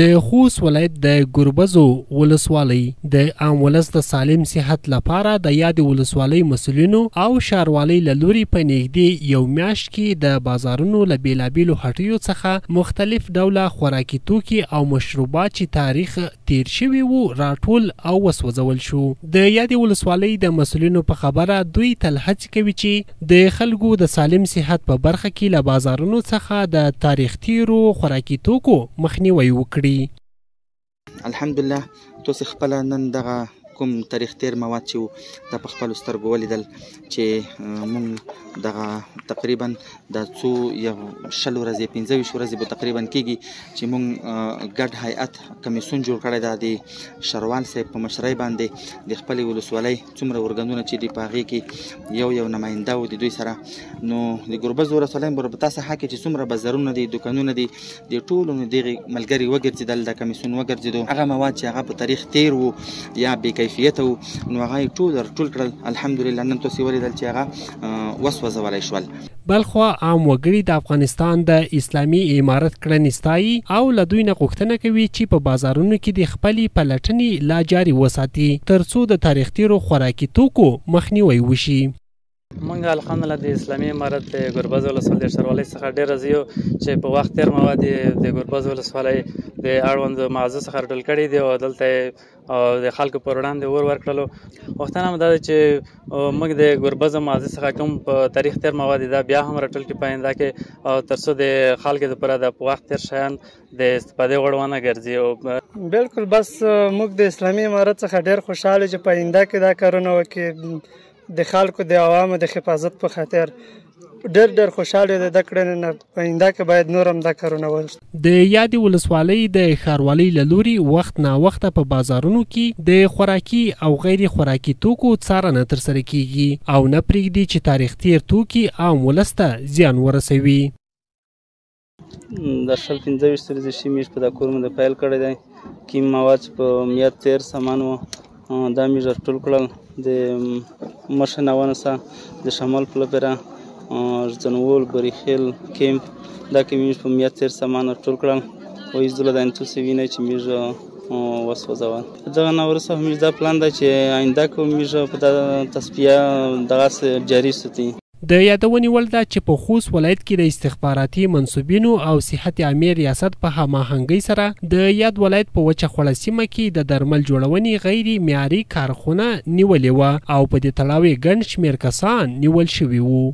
د خوست ولایت د ګربزو ولسوالۍ د عام ولس د سالم صحت لپاره د یادې ولسوالۍ مسؤلینو او ښاروالۍ له لوري په نږدې یو میاشت کې د بازارونو له بېلابېلو هټیو څخه مختلف ډوله خوراکي توکي او مشروبات چې تاریخ تیر شوي وو راټول او وسوځول شو. د یادې ولسوالۍ د مسؤلینو په خبره دوی تل هڅې کوي چې د خلکو د سالم صحت په برخه کې له بازارونو څخه د تاریخ تیرو خوراکي توکو مخنیوی وکړي. الحمدلله تاسو خپله نن دغه کوم تاریخ تیر مواد چې وو دا په خپلو سترګو ولیدل چې موږ دغه تقریبا د څو یو 20 ورځې 25 ورځې به تقریبا کېږي چې موږ ګډ هیئت کمیسیون جوړ کړی دا د شروال صاحب په مشرۍ باندې د خپلې ولسوالۍ څومره ارګانونه چې دي په هغې کې یو یو نماینده و د دوی سره. نو د ګربز ولسوالۍ په ساحه کې چې څومره بازارونه دي، دوکانونه دي، د ټولو نو دغې ملګري وګرځېدل، د کمیسیون وګرځېدو. هغه مواد چې هغه په تاریخ تیر وو یا بې کیفیته وو نو هغه یې ټول راټول کړل. الحمدلله نن تاسې ولیدل چې هغه وسوځولی شول. بلخوا عام وګړي د افغانستان د اسلامي امارت کړنې ستایي او له دوی نه غوښتنه کوي چې په بازارونو کې د خپلې پلټنې لا جاري وساتي ترڅو د تاریخ تیرو خوراکي توکو مخنیوی وشي. موږ الحمدلله د اسلامي امارت د ګربز ولسوالۍ د ښاروالۍ څخه ډېر راضي یو چې په وخت تېر مواد یې د ګربز ولسوالۍ د اړوندو مغازو څخه راټول کړي دي او دلته یې د خلکو پر وړاندې اور ورکړلو. غوښتنه مو دا ده چې موږ د ګربز مغازې څخه کوم په تاریخ تېر مواد دا بیا هم راټول کړي په آینده کې، او تر څو د خلکو دپاره د په وخت تېر شیان د استفادې وړ ونه ګرځي. بالکل بس موږ د اسلامي امارت څخه ډېر خوشحاله چې په آینده کې دا کارونه وکړي د خلکو د عوامو د حفاظت په خاطر. ډېر ډېر خوشحاله د دا کړنې نه په آینده کې باید نور هم دا کارونه وشي. د یادې ولسوالۍ د ښاروالۍ له لوري وخت ناوخته په بازارونو کې د خوراکي او غیر خوراکي توکو څارنه ترسره کیږي او نه پرېږدي چې تاریخ تیر توکي عام ولس ته زیان ورسوي. د 20 25 ورځې شي میږ په دا کور مو د پیل کړی دی. کوم مواد چې په میاد تیر سامان و دا میږ راټول کړل. د مخه نه ونسه د شمال پله پیره ځنول بریخیل کیمپ دا کې میږ په میاد تیر سامان راټول کړل او هېڅ دله دا تاسې وینئ چې میږ وسوځول. دغه نه وروسته میږ دا پلان دی چې آینده که میږ په دا تصفیه دغسې جاري ساتي. د یادونې وړ ده چې په خوست ولایت کې د استخباراتي منسوبینو او صحت عامې ریاست په هماهنګۍ سره د یاد ولایت په وچه خوړه سیمه کې د درمل جوړونې غیر معیاري کارخونه نیولې وه او په دې تړاو یې ګڼ شمېر کسان نیول شوي وو.